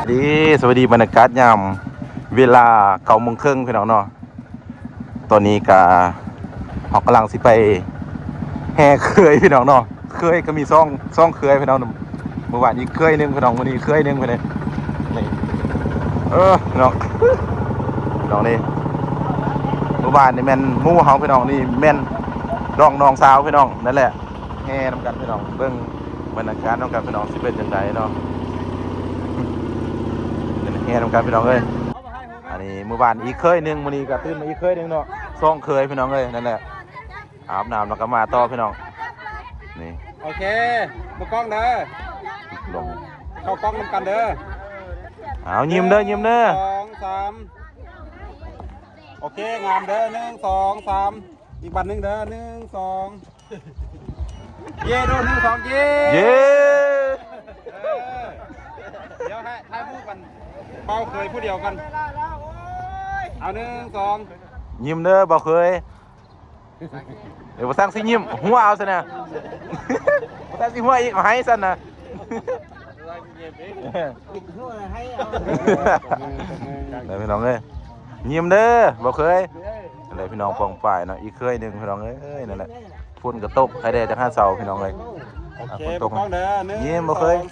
ດີ ສະບາຍດີ ບັນຍາກາດຍາມເວລາເກົ້າໂມງເຄິ່ງ ພີ່ນ້ອງເນາະ. ຕອນນີ້ກະເຮົາກຳລັງຊິໄປແຫ່ເຂີຍ ພີ່ນ້ອງເນາະ. ເຂີຍກະມີສອງ ສອງເຂີຍ ພີ່ນ້ອງ. ມື້ວານອີກເຂີຍໜຶ່ງ ພີ່ນ້ອງ, ມື້ນີ້ເຂີຍໜຶ່ງ ພີ່ນ້ອງ. ນີ້ ເອີ ພີ່ນ້ອງ ພີ່ນ້ອງ ນີ້ ມື້ວານນີ້ແມ່ນໝູ່ເຮົາ ພີ່ນ້ອງ, ນີ້ແມ່ນນ້ອງ ນ້ອງສາວ ພີ່ນ້ອງ. ນັ້ນແຫຼະ ແຫ່ນຳກັນ ພີ່ນ້ອງ. ເບິ່ງບັນຍາກາດນຳກັນ ພີ່ນ້ອງ ຊິເປັນຈັ່ງໃດເນາະ. ເປັນແຫ່ນຳກັນ ພີ່ນ້ອງເອີຍ. ອັນນີ້ມື້ວານອີກເຂີຍໜຶ່ງ, ມື້ນີ້ກະຕື່ນມາອີກເຂີຍໜຶ່ງເນາະ. ສອງເຂີຍ ພີ່ນ້ອງເອີຍ. ນັ້ນແຫຼະ ອາບນ້ຳແລ້ວກະມາຕໍ່ ພີ່ນ້ອງ. ນີ້ ໂອເຄ ເບິ່ງກ້ອງເດີ ລົງ ເຂົ້າກ້ອງນຳກັນເດີ. ເອົາ ຍິ້ມເດີ ຍິ້ມເດີ ສອງ ສາມ ໂອເຄ ງາມເດີ ໜຶ່ງ ສອງ ສາມ ອີກບັດໜຶ່ງເດີ ໜຶ່ງ ສອງ ເຢ້ ດູ ໜຶ່ງ ສອງ ເຢ້ ເຢ້. ເອີ ດຽວໃຫ້ຖ່າຍຮູບກັນ ເບົາເຂີຍຜູ້ດຽວກັນ. ເອົາ ໜຶ່ງ ສອງ ຍິ້ມເດີ ເບົາເຂີຍ. ເອີ ບໍ່ສັກຊິຍິ້ມ ຫົວເອົາຊັ້ນນະ. ບໍ່ສັກຊິຫົວອີກ ເອົາໃຫ້ຊັ້ນນະ. ໄດ້ພີ່ນ້ອງເອີຍ ຍິ້ມເດີ ບໍ່ເຂີຍ. ໄດ້ພີ່ນ້ອງປ້ອງປາຍເນາະ ອີກເຂີຍໜຶ່ງ ພີ່ນ້ອງເອີຍ. ນັ້ນແຫຼະ ຝົນກະຕົກ ໃຄແດ່ຈັກຫາເຊົາ ພີ່ນ້ອງເອີຍ. ໂອເຄ ຝົນຕົກ ເບິ່ງກ້ອງເດີ ໜຶ່ງ ຍິ້ມ ບໍ່ເຂີຍ ສອງ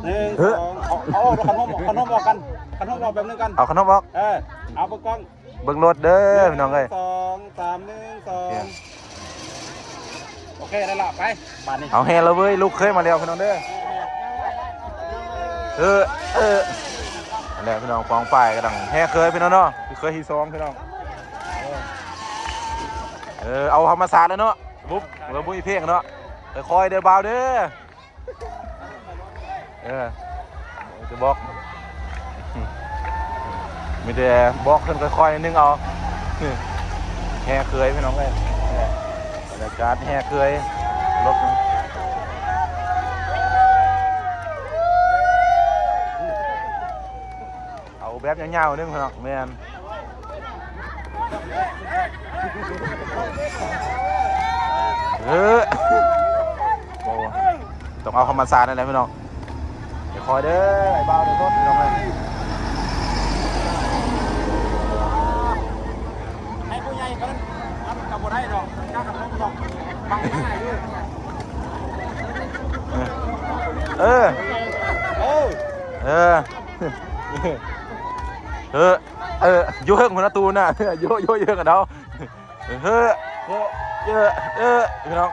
ໜຶ່ງ ເອີ ສອງ ເອົາ ເອົາ ເອົາຂະໜົມ ຂະໜົມອອກກັນ ຂະໜົມອອກແປັບໜຶ່ງກັນ ເອົາຂະໜົມອອກ ເອີ ເອົາເບິ່ງກ້ອງ. ເບິ່ງລົດເດີ ພີ່ນ້ອງເອີຍ ໜຶ່ງ ສອງ ສາມ ໜຶ່ງ ສອງ ໂອເຄ ໂອເຄ ໄດ້ລະ ໄປບາດນີ້. ເອົາແຫ່ລະເວີຍ ລູກເຂີຍມາແລ້ວ ພີ່ນ້ອງເດີ. ເອີ ເອີ ນັ້ນແຫຼະ ພີ່ນ້ອງ ປ້ອງປາຍກຳລັງແຫ່ເຂີຍ ພີ່ນ້ອງເນາະ. ເຂີຍທີສອງ ພີ່ນ້ອງ. ເອີ ເອົາທຳມະຊາດແລ້ວເນາະ ບຸບ ບໍ່ມີເພງເນາະ. ຄ່ອຍໆເດີ ບ່າວເດີ. ເອີ ຈະບອກ ມີແຕ່ບອກເພິ່ນຄ່ອຍໆໜຶ່ງເອົາ. ແຫ່ເຂີຍ ພີ່ນ້ອງເອີຍ ບັນຍາກາດແຫ່ເຂີຍ ລົດ ເອົາແບບຍາວໆໜຶ່ງ ພີ່ນ້ອງ. ແມ່ນ ເອີ ໂອ້ ຕ້ອງເອົາທຳມະຊາດນັ້ນແຫຼະ ພີ່ນ້ອງ. ຄ່ອຍໆເດີ ອ້າຍບ່າວເດີ ພີ່ນ້ອງເອີຍ. ໃຫ້ຜູ້ໃຫຍ່ເພິ່ນນຳກະບໍ່ໄດ້ດອກ ຈັກກະທົບດອກ ບັງໜ້າຢູ່. ເອີ ເອີ ເອີ ເອີ ຢູ່ເທິງພຸ້ນນະ ຕູ້ນະ ຢູ່ ຢູ່ເທິງກັນເນາະ. ເຮີ ເຮີ ເຮີ ເຮີ ພີ່ນ້ອງ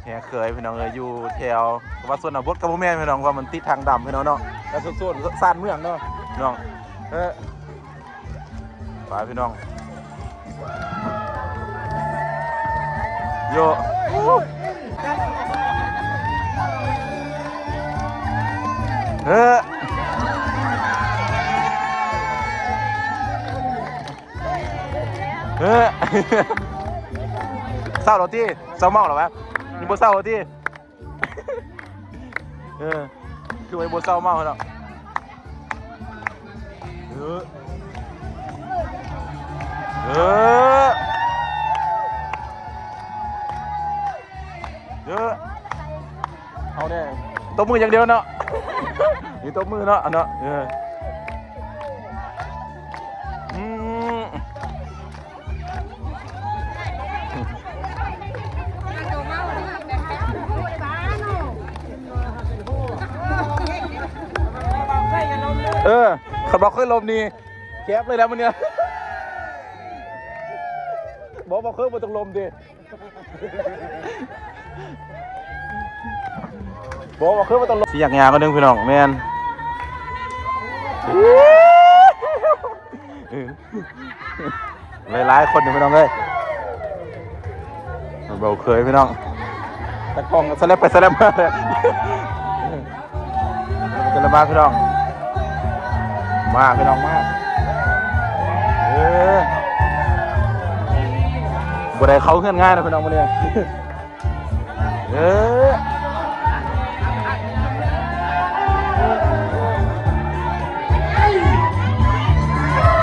ແຫ່ເຂີຍ ພີ່ນ້ອງເອີຍ. ຢູ່ແຖວ ວ່າຊົນນະບົດກະບໍ່ແມ່ນ ພີ່ນ້ອງ ເພາະວ່າມັນຕິດທາງດຳ ພີ່ນ້ອງເນາະ ແຕ່ໂຊນຊານເມືອງເນາະ ພີ່ນ້ອງ. ເຮີ ໄປ ພີ່ນ້ອງ ໂຢ ເຮີ. ເອີ ເຊົາແລ້ວຕິ ເຊົາເມົາແລ້ວຫວາ ຍັງບໍ່ເຊົາຕິ. ເອີ ຄືວ່າຍັງບໍ່ເຊົາເມົາເນາະ. ເອີ ເອີ ເອີ ເອົາແດ່ ຕົບມືຢ່າງດຽວເນາະ ມີຕົບມືເນາະ ເນາະ. ເອີ ອືມ ເອີ ຄັນບໍ່ເຄີຍລົມນີ້ ແຄບເລີຍແຫຼະມື້ນີ້ ບໍ່ ບໍ່ເຄີຍ ບໍ່ຕ້ອງລົມຕິ. ບໍ່ວ່າຄືວ່າຕ້ອງລົງ ຊິຢາກຍ່າງໜ້ອຍໜຶ່ງ ພີ່ນ້ອງ. ແມ່ນ ຫຼາຍໆຄົນຢູ່ ພີ່ນ້ອງເອີຍ ເບົາເຂີຍ ພີ່ນ້ອງ. ຕາກ້ອງສະແລັບໄປສະແລັບມາ ເດີນມາ ພີ່ນ້ອງ ມາ ພີ່ນ້ອງ ມາ. ເອີ ບໍ່ໄດ້ເຂົ້າເຮືອນງ່າຍນະ ພີ່ນ້ອງ ມື້ນີ້. ເອີ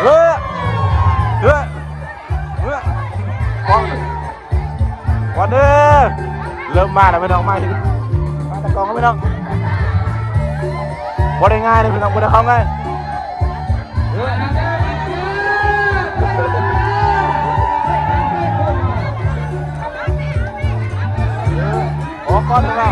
ເອີ ເອີ ເອີ ກ່ອນ ກ່ອນເດີ ເລີ່ມມາແລ້ວ ພີ່ນ້ອງ ມາ ມາຕາກ້ອງ ພີ່ນ້ອງ. ບໍ່ໄດ້ງ່າຍເດ້ພີ່ນ້ອງ ບໍ່ໄດ້ເຂົ້າງ່າຍ. ອອກກ່ອນເນາະ.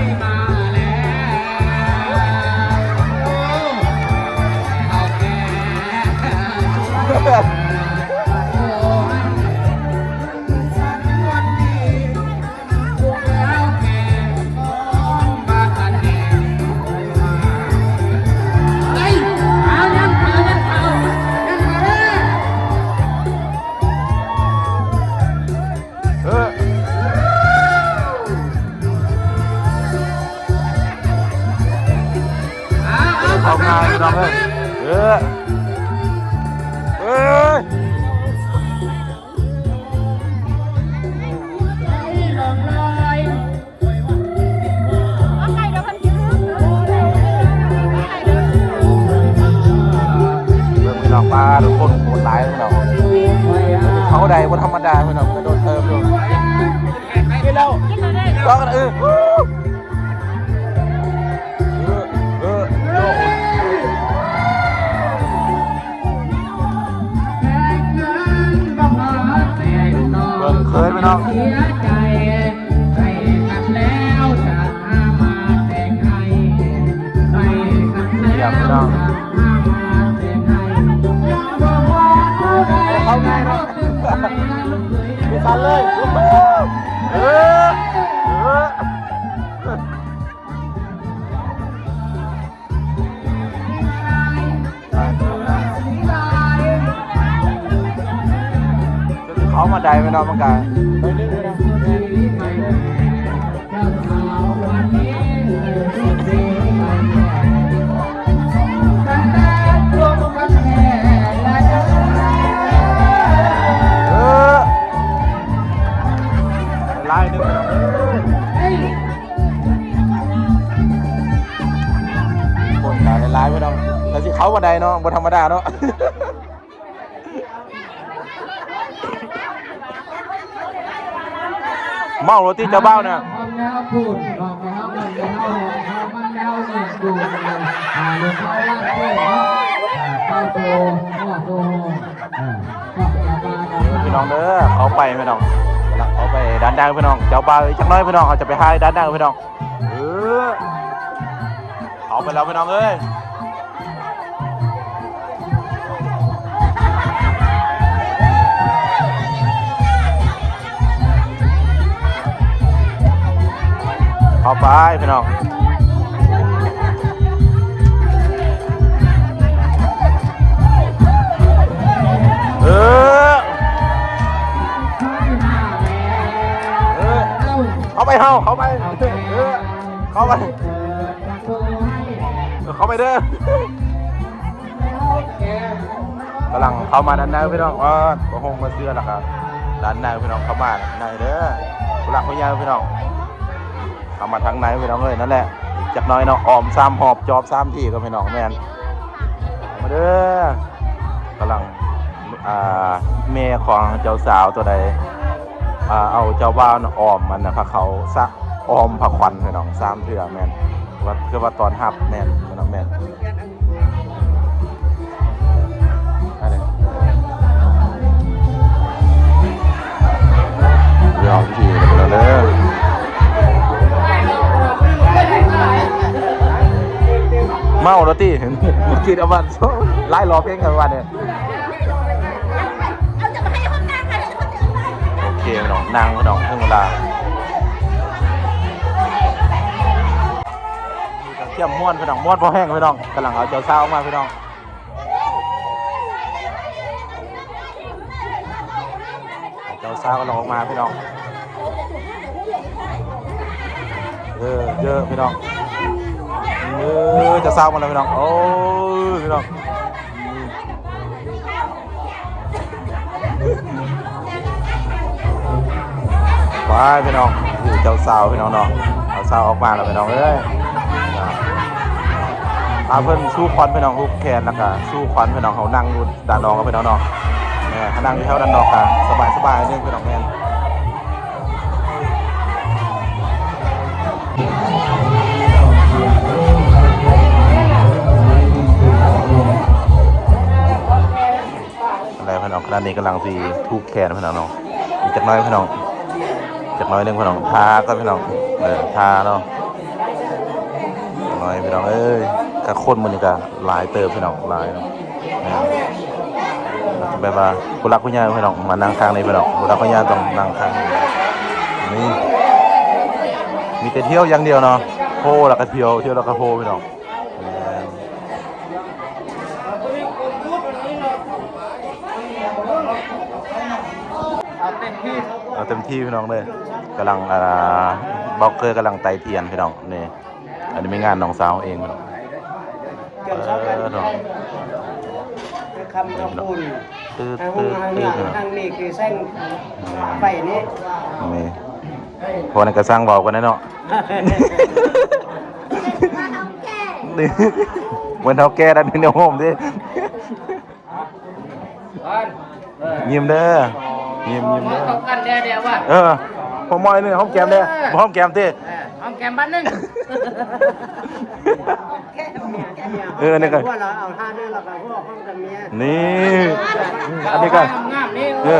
ເຂົ້າງ່າຍພີ່ນ້ອງເອີຍ. ເອີ ເອີ. ເບິ່ງພີ່ນ້ອງ ປາທຸກຄົນໂຫດຫຼາຍພີ່ນ້ອງ. ເຂົາໄດ້ບໍ່ທຳມະດາພີ່ນ້ອງ ກະໂດດເຕີບຢູ່. ກິນແລ້ວ ເອີ ເອີ ເອີ. ເບິ່ງເຂີນພີ່ນ້ອງ. ຢ້ຽມພີ່ນ້ອງ. ເຂົ້າງ່າຍເນາະ ບໍ່ສັ່ນເລີຍ. ເອີ ເອີ. ເຂົ້າມາໄດ້ແມ່ນເນາະ ມັນກະ ເອີ ຫຼາຍໜຶ່ງ. ຄົນກະຫຼາຍໆ ພີ່ນ້ອງ ກະຊິເຂົ້າມາໄດ້ເນາະ ບໍ່ທຳມະດາເນາະ. ເມົາໂລຕິເຈົ້າບ່າວນະ. ພີ່ນ້ອງເດີ ເຂົ້າໄປພີ່ນ້ອງ ກຳລັງເຂົ້າໄປດ້ານໃນພີ່ນ້ອງ. ເຈົ້າບ່າວອີກຈັກໜ້ອຍພີ່ນ້ອງ ເຮົາຈະໄປຖ່າຍດ້ານໃນພີ່ນ້ອງ. ເອີ ເຂົ້າໄປແລ້ວພີ່ນ້ອງເອີຍ. ເຂົ້າໄປພີ່ນ້ອງ. ເອີ ເອີ ເຂົ້າໄປເຮົາ ເຂົ້າໄປ ເອີ ເຂົ້າໄປ ເຂົ້າໄປເດີ. ກຳລັງເຂົ້າມາດ້ານໃນພີ່ນ້ອງ. ອ້າ ຜ້າຫົ່ມຜ້າເສື່ອ ແລ້ວກະດ້ານໃນພີ່ນ້ອງ ເຂົ້າມາໃນເດີ ຜູ້ຫຼັກຜູ້ໃຫຍ່ພີ່ນ້ອງ. ເຂົ້າມາທາງໃນພີ່ນ້ອງເອີຍ. ນັ້ນແຫຼະ ຈັກໜ້ອຍເນາະ ອ້ອມສາມຮອບ ຈອບສາມທີກ່ອນພີ່ນ້ອງ. ແມ່ນ ມາເດີ ກຳລັງ ອ່າ ແມ່ຂອງເຈົ້າສາວຕົວໃດ ອ່າ ເອົາເຈົ້າບ່າວນະ ອ້ອມອັນນະ ຜ້າຂາວ ສະ ອ້ອມຜ້າຂວັນພີ່ນ້ອງ ສາມເທື່ອ. ແມ່ນ ວ່າ ຄືວ່າຕ້ອນຮັບ. ແມ່ນພີ່ນ້ອງ ແມ່ນ. ອັນນີ້ ເອົາທີ່ເດີ ເມົາແລ້ວຕິ ກິນເອົາບັດ ຫຼາຍຮອບເພງກັນບັດນີ້. ໂອເຄພີ່ນ້ອງ ນັ່ງພີ່ນ້ອງ ເຖິງເວລາ ກຽມມ່ວນພີ່ນ້ອງ ມ່ວນພໍແຮງພີ່ນ້ອງ. ກຳລັງເອົາເຈົ້າສາວອອກມາພີ່ນ້ອງ ເຈົ້າສາວກຳລັງອອກມາພີ່ນ້ອງ. ເອີ ເຢີພີ່ນ້ອງ ເອີ ເຈົ້າສາວມາແລ້ວພີ່ນ້ອງ. ໂອ້ຍ ພີ່ນ້ອງ ໄປພີ່ນ້ອງ ເຈົ້າສາວພີ່ນ້ອງເນາະ ເອົາສາວອອກມາແລ້ວພີ່ນ້ອງເອີຍ. ພາເພິ່ນສູ່ຂວັນພີ່ນ້ອງ ຜູກແຂນ ແລ້ວກະສູ່ຂວັນພີ່ນ້ອງ. ເຮົານັ່ງຢູ່ດ້ານນອກພີ່ນ້ອງເນາະ ແມ່ ເຮົານັ່ງຢູ່ແຖວດ້ານນອກກະສະບາຍໆ ໜຶ່ງພີ່ນ້ອງ. ແມ່ນ. ເອີ ເດີ້ ພີ່ນ້ອງ ເອີ ເດີ້ ພີ່ນ້ອງ ເອີ ເດີ້ ພີ່ນ້ອງ ເອີ ເດີ້ ພີ່ນ້ອງ ເອີ ຮ້ານນີ້ກຳລັງຊິຜູກແຂນພີ່ນ້ອງເນາະ ອີກຈັກໜ້ອຍພີ່ນ້ອງ ຈັກໜ້ອຍໜຶ່ງພີ່ນ້ອງ ຖ້າກ່ອນພີ່ນ້ອງ ເອີ ຖ້າເນາະ ຈັກໜ້ອຍພີ່ນ້ອງເອີຍ ກະຄົນມື້ນີ້ກະຫຼາຍເຕີບພີ່ນ້ອງ ຫຼາຍເນາະ ແມ່ນ ແບບວ່າຜູ້ຫຼັກຜູ້ໃຫຍ່ພີ່ນ້ອງ ມານັ່ງຂ້າງນີ້ພີ່ນ້ອງ ຜູ້ຫຼັກຜູ້ໃຫຍ່ຕ້ອງນັ່ງຂ້າງນີ້ ນີ້ ມີແຕ່ທ່ຽວຢ່າງດຽວເນາະ ໂພແລ້ວກະທ່ຽວ ທ່ຽວແລ້ວກະໂພພີ່ນ້ອງ ແມ່ນ ເອົາເຕັມທີ່ ເອົາເຕັມທີ່ພີ່ນ້ອງເດີ ກຳລັງ ອ່າ ບລັອກເກີກຳລັງໄຕ້ທຽນພີ່ນ້ອງ ນີ້ ອັນນີ້ແມ່ນງານນ້ອງສາວເອງພີ່ນ້ອງ ເອີ ເນາະ ຄືຄຳເຮົາປູນ ຕື້ດ ທາງ ຕື້ດ ທາງນີ້ຄືແສງ ອືມ ໄຟນີ້ ນີ້ ພໍນັ້ນກະຊ່າງເວົ້າກັນແດ່ເນາະ ເວົ້າເຖົ້າແກ່ ເປັນເຖົ້າແກ່ ດັນເປັນແນວໂຮມເດ້ ຍິ້ມເດີ ຍິ້ມ ຍິ້ມເດີ ເຂົ້າກັນແດ່ໆວ່າ ເອີ ພໍ່ໝ້ອຍນີ້ຫອມແກ້ມແດ່ ເອີ ບໍ່ຫອມແກ້ມຕິ ເອີ ຫອມແກ້ມບາດໜຶ່ງ ເອີ ອັນນີ້ກະ ເອົາທ່ານີ້ລະກະຫົວຫອມກັບເມຍ ນີ້ ອັນນີ້ກະ ງາມໆນີ້ ເອີ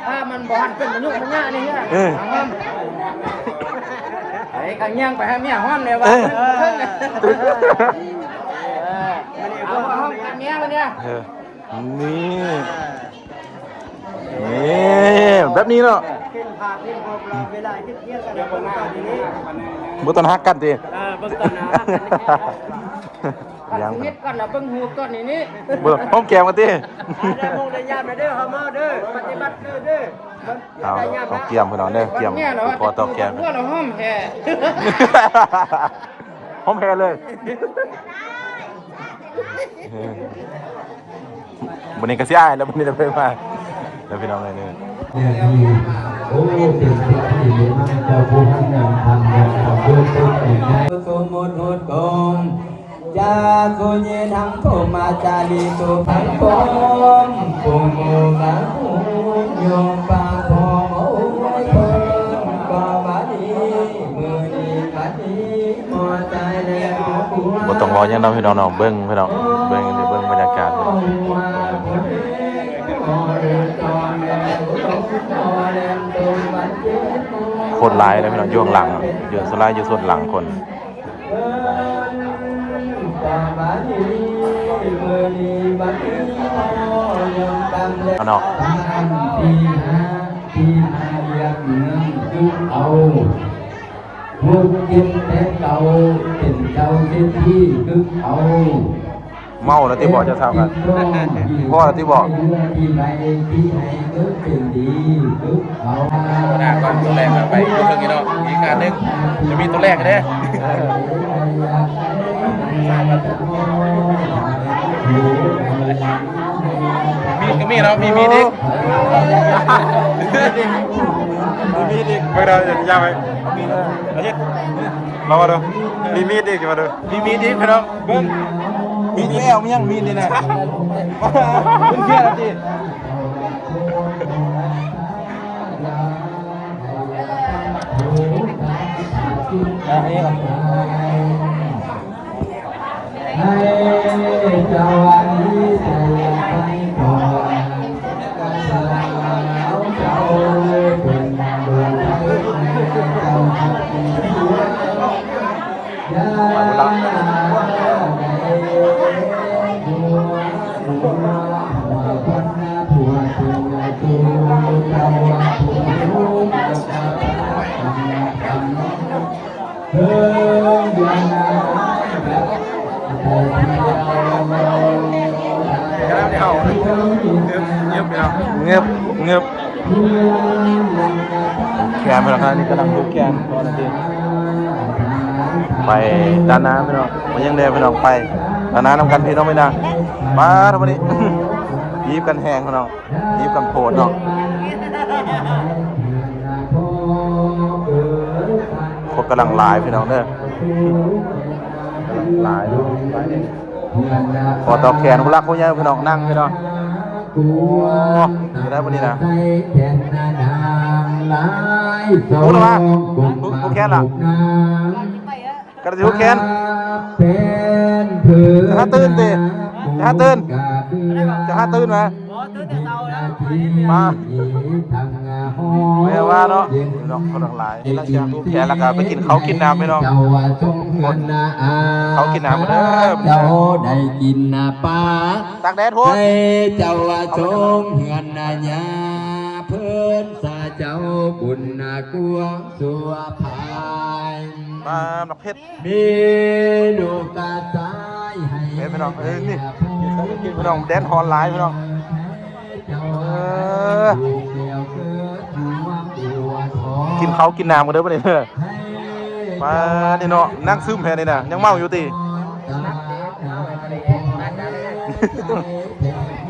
ຖ້າມັນບໍ່ຫັນເປັນມະນຸດມະຍະນີ້ ເອີ ຫອມ ໄປກະຍ່າງໄປຫາເມຍຫອມແດ່ວ່າ ເອີ ເອີ ເອີ ອັນນີ້ຫົວຫອມກັບເມຍບັດນີ້ ເອີ ນີ້ ນີ້ ແບບນີ້ເນາະ ເຫັນພາບເຫັນພວກເຮົາເວລາເຮັດວຽກກັນ ເບິ່ງຕອນນີ້ ບໍ່ຕອນຮັກກັນຕິ ເອີ ເບິ່ງຕອນໜ້າຮັກກັນ ຍັງ ເຮັດກັນລະເບິ່ງຮູບຕອນນີ້ນີ້ ບໍ່ ຫອມແກ້ມກັນຕິ ໄດ້ໂມງໄດ້ຍາມເດີ ເຮົາມາເດີ ປະຕິບັດເດີ ເອົາ ເອົາກຽມພີ່ນ້ອງເດີ ກຽມ ຂໍຕໍ່ແກ້ມ ຫົວລະຫອມແທ້ ຫອມແທ້ເລີຍ ມື້ນີ້ກະຊິອາຍແລ້ວ ມື້ນີ້ໄດ້ໄປມາ ແລ້ວພີ່ນ້ອງເອີຍ ໂອ້ ເປັນເສດຖີເລີຍ ເຈົ້າຜູ້ຮັກນຳທຳນຳຄວາມຮູ້ສຶກໃນ ສົມມຸດຮຸດກົງ ຈາກສຸຍິທັງພົມມາຈາລີຕຸພັງພົມ ຜູ້ໝູ່ກະຮູ້ຍົກປາກພ້ອມອວຍພົນ ກໍມາດີມື້ນີ້ບັດນີ້ ບໍ່ຕ້ອງເວົ້າຫຍັງເນາະພີ່ນ້ອງເນາະ ເບິ່ງພີ່ນ້ອງ ເບິ່ງ ເບິ່ງບັນຍາກາດ ຄົນຫຼາຍເລີຍພີ່ນ້ອງ ຢູ່ຂ້າງຫຼັງ ຢູ່ສ່ວນຫຼາຍຢູ່ສ່ວນຫຼັງຄົນ ເນາະ ທີ່ຫ້າ ທີ່ຫ້າລຽບເມືອງ ເອົາ ຫົກເຈັດແປດເກົ້າ ເປັນເຈົ້າເສດຖີ ກຶກເອົາ ເມົາແລ້ວຕິບໍ ເຈົ້າສາວກັນ ພໍແລ້ວຕິບໍ ຫົວໜ້າກ່ອນໂຕແລກໄປຢູ່ເທິງນີ້ເນາະ ອີກການໜຶ່ງ ຈະມີໂຕແລກເດ້ ມີດກະມີເນາະ ມີມີດອີກ ມີມີດອີກ ເບິ່ງເດີ ຢ່າໄປ ເອົາມີດ ເອົາເຮັດ ລອງເບິ່ງເດີ ມີມີດອີກ ມາເດີ ມີມີດອີກພີ່ນ້ອງ ເບິ່ງ ມີດແລ້ວ ມີຫຍັງ ມີດນີ້ນະ ເພິ່ນເຄຍແລ້ວຕິ ໃຫ້ເຈົ້າອັນນີ້ໃສ່ໄປກ່ອນ ກະສາວເຈົ້າເປັນດວງໃສ ເຈົ້າຮັກທີ່ສຸດ ຢ່າໄດ້ຫົວ ຫົວ ຫົວພັນນາ ຜົວເປັນໂຕ ເຈົ້າວ່າຜົວ ງຶບ ງຶບ ງຶບ ແຄມແລ້ວ ນີ້ກຳລັງຜູກແຂນ ໄປດ້ານໜ້າພີ່ນ້ອງ ມາຍັງແດ່ພີ່ນ້ອງ ໄປດ້ານໜ້ານຳກັນພີ່ນ້ອງ ໄປນະ ປາດ ວັນນີ້ ຮີບກັນແຮງພີ່ນ້ອງ ຮີບກັນໂພດເນາະ ຄົນກຳລັງຫຼາຍພີ່ນ້ອງເດີ ກຳລັງຫຼາຍ ຫຼາຍແຮງ ຂໍຕໍ່ແຂນຜູ້ຫຼັກຜູ້ໃຫຍ່ພີ່ນ້ອງ ນັ່ງພີ່ນ້ອງ ໂອ້ ໄດ້ບໍ່ນີ້ນະ ໂອ້ ລະວະ ຜູກແຂນລະ ກະຊິຜູກແຂນ ຈະຫາຕື່ນຕິ ຈະຫາຕື່ນ ຈະຫາຕື່ນມາ ບໍ່ ຕື່ນແຕ່ເຊົ້າແລ້ວ ມາ ແມ່ນວ່າເນາະ ພີ່ນ້ອງຄົນທັງຫຼາຍ ຫຼັງຈາກຜູກແຂນແລ້ວກໍໄປກິນເຂົ້າກິນນ້ຳ ພີ່ນ້ອງ ເຂົ້າກິນນ້ຳເດີ ເຈົ້າໄດ້ກິນປາ ຕາກແດດໂພດ ໃຫ້ເຈົ້າຊົມເຮືອນນາຍາ ເພິ່ນສາເຈົ້າບຸນນາກວງຊົ່ວພາຍ ມາ ເຮັດ ມີລູກກະຊາຍໃຫ້ ເອີ ພີ່ນ້ອງເອີຍ ນີ້ ພີ່ນ້ອງ ແດດຮ້ອນຫຼາຍ ພີ່ນ້ອງ ເອີ ກິນເຂົ້າກິນນ້ຳກັນເດີບັດນີ້ເດີ ມາ ນີ້ເນາະ ນັ່ງຊຶມແທ້ນີ້ນະ ຍັງເມົາຢູ່ຕິ?